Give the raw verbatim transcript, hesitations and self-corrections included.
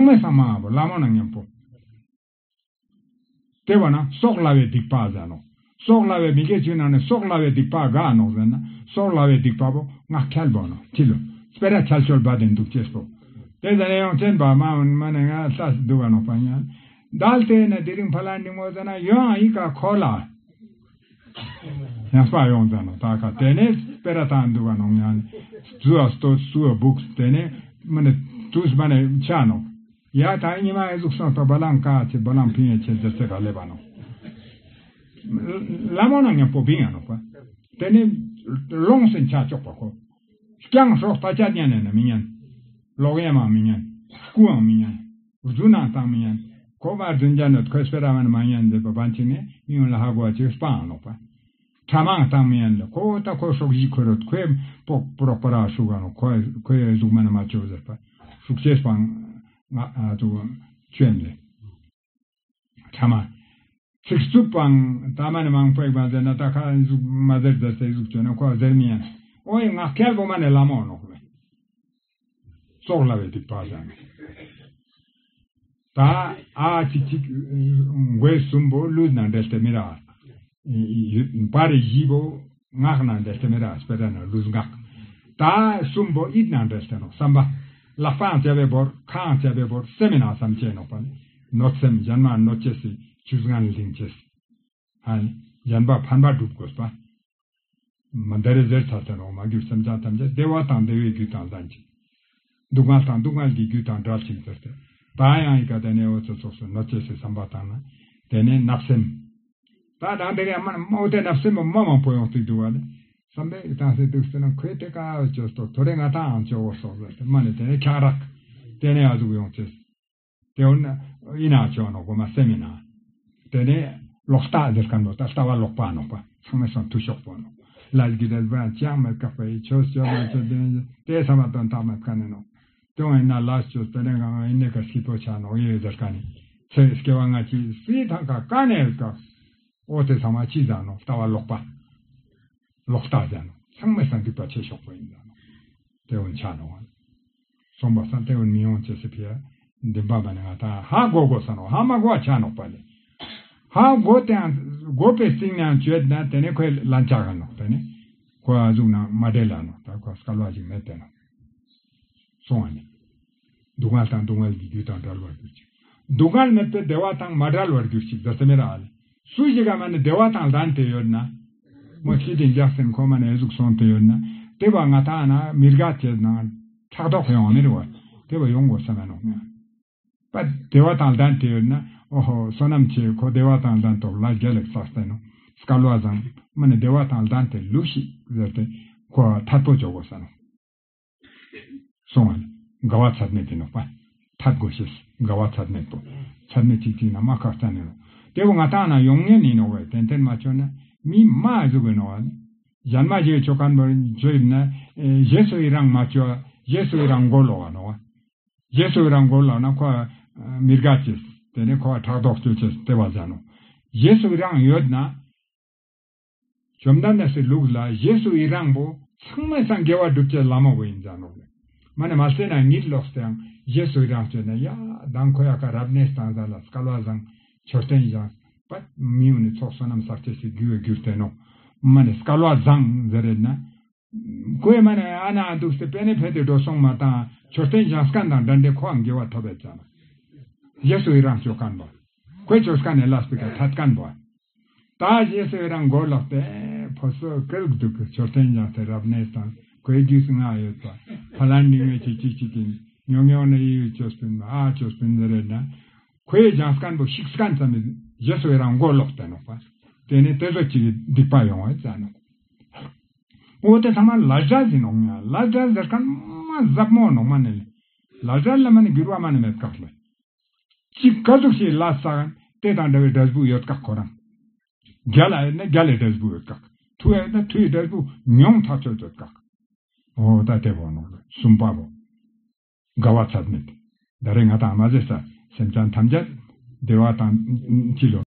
མེད་ས་མ་བོ་ལ་མོ་ན་མཉམ་པོ། དེ་བ་ན་སྲོག་ལ་བའི་སྡིག་པ་ཟེར་ནོག། སྲོག་ལ་བའི་མི་དགེ་བཅུའི་ནང་ནས་སྲོག་ལ་བའི་སྡིག་པ་ག་ནོག་ཟེར་ན། སྲོག་ལ་བའི་སྡིག་པ་བོ་ངག་འཁྱལ་བོ་ནོག། ཅི་ལོ། སྤེ་ར་འཁྱལ་ཆོལ་བ་དེ་འདུག་ཅེས་པོ། དེ་ཟེར་ནས་ཡོང་ཅན་པ་མ་འོན་མ་ནས་ང་ལྟ་སི་འདུག་ག་ནོག་པ་ཉན། དལ་ཏེ་ནས་དེ་རིང་ཕ་ལ་འདི་མོ་ཟེར་ན་ཡོང་ཨ་ཡི་ཀ་ཁོ་ལ། ཡང་སྤ་ཡོང་ཟེར་ནོག། ད་ཁ་དེ་ནས་སྤེ་ར་བཏང་འདུག་ག་ནོག་ཉན། ཟུ་ཨ་སྟོད་སུ་ཨ་བུག་དེ་ནས་མ་ནས་དུས་མ་ནས་ཆ་ནོག། ཡ་ད་ཉི་མ་ཨེ་ཟུག་སོང་ཏོ་བ་ལང་ཀ་ཆེ་བ་ལང་ཕིང་ཡ་ཆེ་ཟེར་ཚེ་ག་ལེ་བ་ནོག། ལ་མོ་ན་མཉམ་པོ་བིང་ཡ་ནོག་པ། དེ་ནས་ལོང་སེན་ཆ་ཅོག་པ་ཁོ། རྐྱང་སྲོག་ལྟ་ཆ་ཉན་ནས་ན་མི་ཉན། ལོག་གཡེམ་མ་མི་ཉན། རྐུའང་མི་ཉན། རྫུན་ནང་བཏང་མི་ཉན། ཁོ་བར་རྫུན་ཅན་ནོད་ཁོས་སྤེ་ར་མན་མ་ཉན་ཟེར་པ་བན་ཅིག་ནས་མི་ཡོང་ལ་ཧ་གོ་བ་ཅིག་སྤང་ནོག་པ། ཕྲ་མང་བཏང་མི་ཉན་ལ་ཁོ་ད་ཁོ་སྲོག་གཞི་ཁོ་རོད་ཁོས་པོག་པོ་རོག་པ་ར་ཧྲུག་ག་ནོག། ཁོས་ཁོས་གཟུགས་མ་ན་མ་ཅོ་ཟེར་པ། ཧྲུག་ཅེས་སྤང་ང་ཨ་ཏུ་ཅོན་ལེ། ཕྲ་མ། ཚིག་རྩུབ་པའང་ད་མ་ནི་མང་པོ་ཡིག་མ་ཟེར་ན་ད་ཁ་ཟུག་མ་ཟེར་ཟེར་ཏེ་ཟུག་ཅོ་ན་ཁོ་ཟེར་མི་ཡན། ཨོ་ཡི་ངག་འཁྱལ་པོ་མ་ནི་ལ་མོ་ནོག་ལེ། སྲོག་ལ་བའི་སྡིག་པ་ཟེར་ན། ད་ཨ་ཅིག་ཅིག་མགོའི་སུམ་པོ་ལུས་ནང་འབྲེལ་ཏེ་མི་ར། པར་བཞི་པོ་ངག་ནང་འབྲེལ་ཏེ་མི་ར་སྤེ་ར་ན་ལུས་ངག། ད་སུམ་པོ་ཡིད་ནང་འབྲེལ་ཏེ་ནོག་བསམ་པ། ལག་པའང་བྱ་བའི་བོར་ཁའང་བྱ་བའི་བོར་སེམས་ནང་བསམ་བྱས་ནོག་པ་ནི། གནོད་སེམས་གཞན་མ་གནོད་བྱེད་སི་ཆུ་ཟང་ལིང་བྱེད། ཨ་ནི་གཞན་པ་ཕན་པ་སྒྲུབ་དགོས་པ། མ་འདི་རེ་ཟེར་ཚར་ཏེ་ནོག་མ་གྱུར་སེམས་ཅན་ཐམས་ཅད་བདེ་བ་དང་བདེ་བའི་རྒྱུ་དང་ལྡན་ཅིང་། སྡུག་བསྔལ་དང་སྡུག་བསྔལ་གྱི་རྒྱུ་དང་བྲལ་ཅིག་ཟེར་ཏེ། ད་ཡང་ཡི་ག་དེ་ནས་འོ་ཚོད་ཚོགས་སུ་གནོད་བྱེད་སའི་བསམ་པ་བཏང་ན། དེ་ནས་བརྣབ་སེམས། ད་དང་དེ་ག་མ་མོ་དེ་བརྣབ་སེམས་མ་མང་པོ་ཡོང་དུས་འདུག་བ་ལེ། བསམ་པའི་བཏང་སེ་འདུག་ཟེར་ན་ཁོས་དེ་ཀ་བཅོས་ཏོ་ཐོ་རེ་ང་ཏང་ཨང་ཅོ་བོ་སོགས་ཟེར་ཏེ་མ་ནས་དེ་ནས་ཁྱང་རག། དེ་ནས་ཨ་ཟུག་ཡོང་ཅེས། དེ་འོ་ན་ཡིན་ན་ཅོ་ནོག་གོ་མ་སེམས་མིན་ན། དེ་ནས་ལོག་ལྟ་ཟེར་ཁན་བོ་ད་ལྟ་བ་ལོག་པ་ནོག་པ་ཚང་མའི་སང་ཐུ་ཤོག་པོ་ནོག། ལས་ཀྱི་རེ་བ་ཅང་མེད་ཀ་པ་ཡི་ཆོས་ཅོ་མ་ཅོ་དེ་དེ་བསམ་པ་དོན་དག་མེད་ཁན་ནི་ནོག། དེ་འོ་ཡིན་ན་ལས་ཅོ་དེ་ནས་གང་ཡིན་ནས་ཀ་སྐྱིད་པོ་ཆ་ནོག་ཡེ་ཟེར་ཁན་ནི་ཚེ་སྐྱེ་བ་སྔ་ཕྱི་སྲིད་ཐང་ཀ་ཀ་ནས་ཀ་འོ་དེ་ཚང་མ་ཅི་ཟ་ནོག་ལྟ་བ་ལོག་པ། ལོག་ལྟ་ཟ་ནོག་ཚང་མའི་སང་སྡིག་པ་ཆེ་ཤོག་པོ་ཡིན་ཟ་ནོག་དེ་འོ་ཆ་ནོག་པ། སོང་པ་སང་དེ་འོ་མི་ཡོང་ཅེས་སི་ཕི་ཡ་འདི་འབའ་མ་ནི་ང་ད་ཧ་གོ་གོ་ས་ནོག་ཧ་མ་གོ་བ་ཆ་ནོག་པ་ལེ། ཧ་གོ་དེའང་གོ་པའི་རྩིང་ནའང་བཅོས་ན་དེ་ནས་ཁོའི་ལན་ཆགས་ག་ནོག་དེ་ནས་ཁོ་ཨ་ཟུག་ནང་མ་འབྲེལ་ལ་ནོག་ད་ཁོ་སྐལ་བ་ཞིག་མེད་དེ་ནོག་སོང་བ་ནི། སྡུག་བསྔལ་དང་སྡུག་བསྔལ་གྱི་རྒྱུ་དང་བྲལ་བར་གྱུར་ཅིག། སྡུག་བསྔལ་མེད་པའི་བདེ་བ་དང་མ་བྲལ་བར་གྱུར་ཅིག་ཟེར་ཏེ་མི་ར་ཨ་ལེ། སུ་ཞིག་ག་མ་ནི་བདེ་བ་དང་ལྡན་ཏེ་ཡོད་ན། མོ་སྐྱིད་དེ་འཇགས་སེན་ཁོ་མ་ནི་ཨེ་ཟུག་སོང་སྟེ་ཡོད་ན། དེ་བ་ང་ཏང་ན་མི་དགའ་ཅེས་ནང་ཕྲག་དོག་ཡོང་མི་རུ་བ། དེ་བ་ཡོང་དགོས་ས་མེད་ནོག་ང་། པ་བདེ་བ་དང་ལྡན་ཏེ་ཡོད་ན། ཨོ་ཧོ་བསོད་ནམས་ཆེ་ཁོ་བདེ་བ་དང་ལྡན་ཏོག་ལ་རྒྱ་ལེགས་བསགས་ཏེ་ནོག། སྐལ་བ་བཟང་མ་ནི་བདེ་བ་དང་ལྡན་ཏེ་ལུས་ཤིག་ཟེར་ཏེ་ཁོ་ཐད་པོ་ཅོ་དགོས་ས་ནོག། སོང་བ་ལེ། དགའ་བ་ཚད་མེད་དེ་ནོག་པ། ཐད་དགོས་ཤེས་དགའ་བ་ཚད་མེད་པོ། ཚད་མེད་ཅིག་ཅིག་ན་མ་ཁག་ཅན་ནི་ནོག། དེ་བོ་ང་ཏང་ན་ཡོང་ངེས་ནི་ནོག་བས་ཏན་ཏན་མ་ཅོ་ན་མི་མ་ཟུག་གི་ནོག་བ་ལེ། གཞན་མ་ཞིག་ཅོ་ཁན་བོ་ཅོ་ཡིན་ན་ཨེ་རྗེས་སུ་ཡི་རང་མ་ཅོ་རྗེས་སུ་ཡི་རང་མགོ་ལོག་ག་ནོག་བ། རྗེས་སུ་ཡི་རང་མགོ་ལོག་ན་ཁོ་ཨ་མི་དགའ་ཅེས་དེ་ནས་ཁོ་ཨ་ཕྲག་དོག་ཅོ་ཅེས་དེ་བ་ཟ་ནོག། རྗེས་སུ་ཡི་རང་ཡོད་ན། བཅོམ་ལྡན་འདས་སི་ལུགས་ལ་རྗེས་སུ་ཡི་རང་པོ་ཚང་མའི་སང་དགེ་བ་སྒྲུབ་ཅེས་ལ་མོ་བོ་ཡིན་ཟ་ནོག་ལེ། མ་ནི་མ་སེ་ན་ཉིད་ལོག་སྟེ་ཡང་རྗེས་སུ་ཡི་རང་ཅོས་ན་ཡ་མདང་ཁོ་ཡ་ཀ་རབ་གནས་བཏང་ཟ་ལ་སྐལ་བ་བཟང་མཆོད་རྟེན་བཞེངས་པ་མི་ཡོང་ནི་ཚོགས་བསོད་ནམས་བསགས་ཅེས་སི་རྒྱུ་བོ་གྱུར་ཏེ་ནོག། མ་ནི་སྐལ་བ་བཟང་ཟེར་རེད་ན། ཁོས་མ་ནི་ཨ་ན་འདུག་སྟེ་པེ་ནེ་ཕེ་ཏེ་འགྲོ་སོང་མ་བཏང་མཆོད་རྟེན་བཞེངས་ཁན་དང་འདྲ་འདྲ་ཁོའང་དགེ་བ་ཐོབ་པའི་ཙ་ན། རྗེས་སུ་ཡི་རང་ཅོ་ཁན་བོ། ཁོས་ཅོས་ཁན་ནི་ལས་པི་ཀ་ཐད་ཁན་བོ། ད་རྗེས་སུ་ཡི་རང་མགོ་ལོག་སྟེ་ཕོ་སོ་ཀིར་འདུག་གི་མཆོད་རྟེན་བཞེངས་ཏེ་རབ་གནས་དང་ཁོའི་རྒྱུས་ང་ཡོད་པ། ཕ་ལན་ནི་ངེ་ཅི་ཅི་ཅི་ཏིན་ཉོ་ཉོ་ནི་ཡི་ཡུལ་ཅོས་པིན་མ་ཨ་ཅོས་པིན་ཟེར་རེད་ན། ཁོའི་བཞེངས་ཁན་བོ་ཤིགས་ཁན་ཙམ་མི་རྗེས་སུ་ཡི་རང་མགོ་ལོག་སྟེ་ནོག་པ། དེ་ནི་དེ་ཚོ་ཅིག་གི་སྡིག་པ་ཡོང་བའི་ཙ་ནོག། འོ་དེ་ཚང་མ་ལ་རྒྱ་ཟིན་ནོག་ང་ལ་རྒྱ་ཟེར་ཁན་མ་ཟབ་མོ་ནོག་མ་ནི་ལེ། ལ་རྒྱ་ལ་མ་ནི་འགྱུར་བ་མ་ནི་མེད་ཀག་ལེ། ཅིག་ག་ཟུག་ཞིག་ལ་ས་གན་དེ་དང་འདྲ་བའི་འབྲས་བུ་ཡོད་ཀག་ཁོ་རང་། རྒྱལ་ལ་ཡོད་ན་རྒྱལ་ལའི་འབྲས་བུ་ཡོད་ཀག། མཐུ་ཡོད་ན་མཐུའི་འབྲས་བུ་མྱོང་ཐག་ཆོད་ཡོད་ཀག། འོ་ད་དེ་བོ་ནོག་ལེ་གསུམ་པ་བོ། དགའ་བ་ཚད་མེད། ད་རེས་ང་དང་མ་ཟེར་ས་སེམས་ཅན་ཐམས་ཅད་བདེ་བ་དང་ཅི་ལོ།